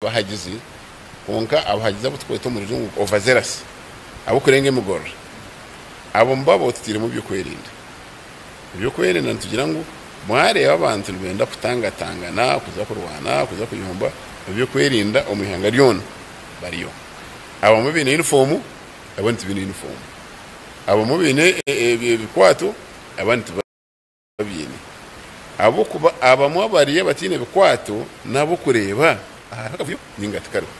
Abahagizi kwonka abahagizi abu turikweta omu rujungu overzealous, abarikurenga emigorora, abo mbabo tutairemu eby'okwerinda. Eby'okwerinda nitugira ngu mwareeba abantu nibenda kutangatangana, kuza kurwana, kuza kuyomba, eby'okwerinda omu ihanga ryona bariyo. Abamwe baine yunifoomu abandi tibaine yunifoomu. Abamwe baine ebikwato abandi tibabiine. Ahabw'okuba abamwe abariyo abataine bikwato n'ab'okureeba hariho akavuyo nainga tikariho.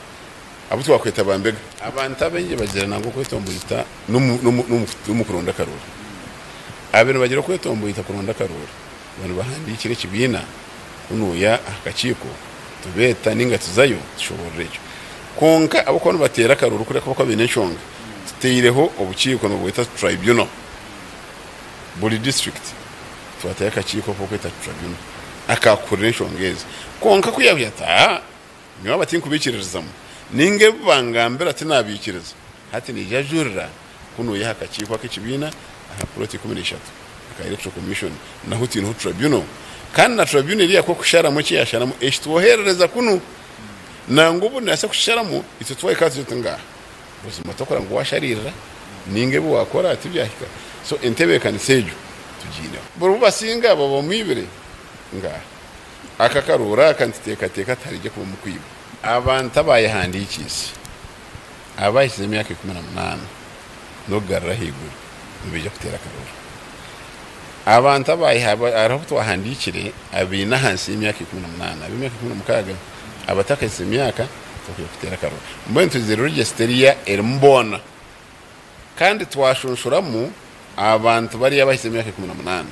Abu twakweta bambega. Abantu abaingi bagira nangwa okwetomboita n'omu kuronda akaruuru. Abaire nibagira okwetomboita kuronda akaruuru baba nibahandiikira ekibiina kunuuya aha kakiiko tubeeta nainga tuzayo tushoboorora ekyo. Kwonka abarikuba nibateera akaruuru kureka abarikuba baine enshonga, tutaireho obukiiko nibabweta tribunal. Buri disiturikiti twatayo akakiiko ak'okweta tribunal akaakuhurira enshonga ezi. Kwonka ku yaagira ati, Aa, nyowe aba tinkubaikiririzamu, nainga ebi bangambira tinaabiikiriza, hati naija ajurira kunuuya aha kakiiko ak'ekibiina aha puloti 13 aka Electoral Commission, naho twineho tribunal. Kandi na tribunal eriya ku ekusharamu eki yaasharamu, ekitwoherereza kunu. Nangwa obu neebaasa kukisharamu, itwe twahika tugire tuti ngaaha. Buzima tokora ngu washariirira ninga ebi wakora tibyahika. So entebeekanisa egyo tugiineho. Buri obu basinga baba bamwibire? Ngaaha. Aka akaruuru aka nituteekateeka tihariija kubamu kwiba. Abantu abaayehandiikiise abahikize emyaka 18 n'okugarura ahaiguru nibaija kuteera akaruuru. Abantu hariho abu twahandiikire abaine ahansi y'emyaka 18, ab'emyaka 16 abatakahikize myaka tibakwiye kuteera akaruru. Mbwenu twizire register eriya erimu boona kandi twashunshuramu abantu bariya abahikize emyaka 18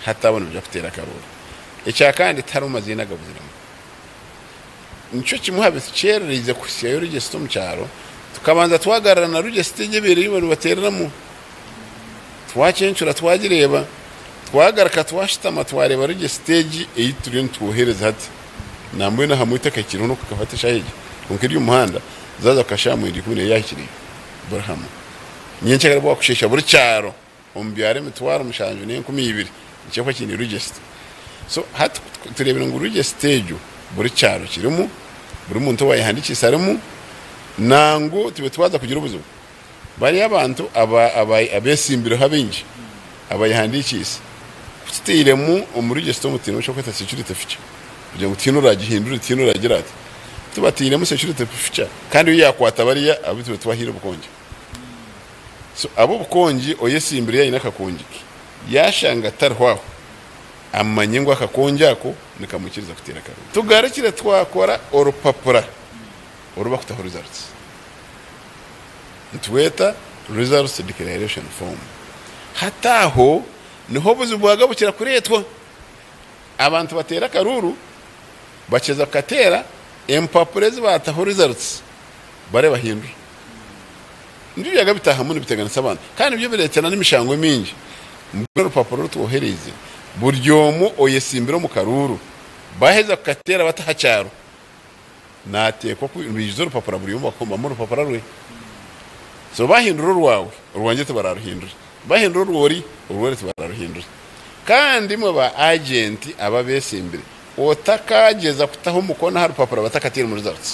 hati abo nibaija kuteera akaruru. Ekya kandi tiharimu maziina agabuziremu. Nikyo kimwe aha bitukyerereize kuhitsyayo register omu kyaro tukabanza twagarura na register egyo ebaire ei nibateereramu twakyencura twagireeba twagaruka twashutama twareeba register egi ei turiyo nitwohereza hati. Nambwenu ahamwe etakahikire n'okukafata eshaaha egyo kwonka eri omu muhanda zaaza kuhika shaaha mwenda ikumi neyo yaahikireyo buri hamwe. Nyencakare bwakusheesha buri kyaro omu byaro 7200 nikyo kiine register. So hati tureebire ngu register egyo buri kyaro kirimu, buri muntu owaayehandiikiise arimu, nangu tube twaza kugira obuzibu bariya abantu abeetsimbireho abaingi abayehandiikiise ku tutairemu omu register omu twinemu ekirikwetwa security feature kugira ngu tihaine oraagihindura tihaine oraagira ata tubatairemu security feature kandi yo yaakwata bariya abu tube twahaire obukongi. So ab'obukongi oyetsimbire yaaba aine akakongi ke yaashanga atariho aho amanye ngu akakongi ako nikamwikiriza kuteera akaruru. Tugarukire twakora orupapura oru barikutaho results. Nitweta Results Declaration Form. Hati aho niho obuzibu bwaga bukira kureetwa. Abantu bateera akaruuru, bakiza kukateera, empapura ezi baataho results bare bahindura. Nibyo byaga bitaahamu nibiteganisa abantu kandi nibyo bireetera n'emishango emingi. Mbwenu orupapura oru twohereize buri omwe oyetsimbire omu karuuru, baaheza kukateera bata aha kyaro, Naateekwa ku baijuza orupapura buri omwe bakomamu orupapura rwe. So baahindura orwawe, orwangye tibararuhindura. Baahindura orw'ori, orw'ori tibararuhindura. Kandi imwe ba agenti ababeesimbire, otakaagyeza kutaho omukono aha rupapura batakatairemu results.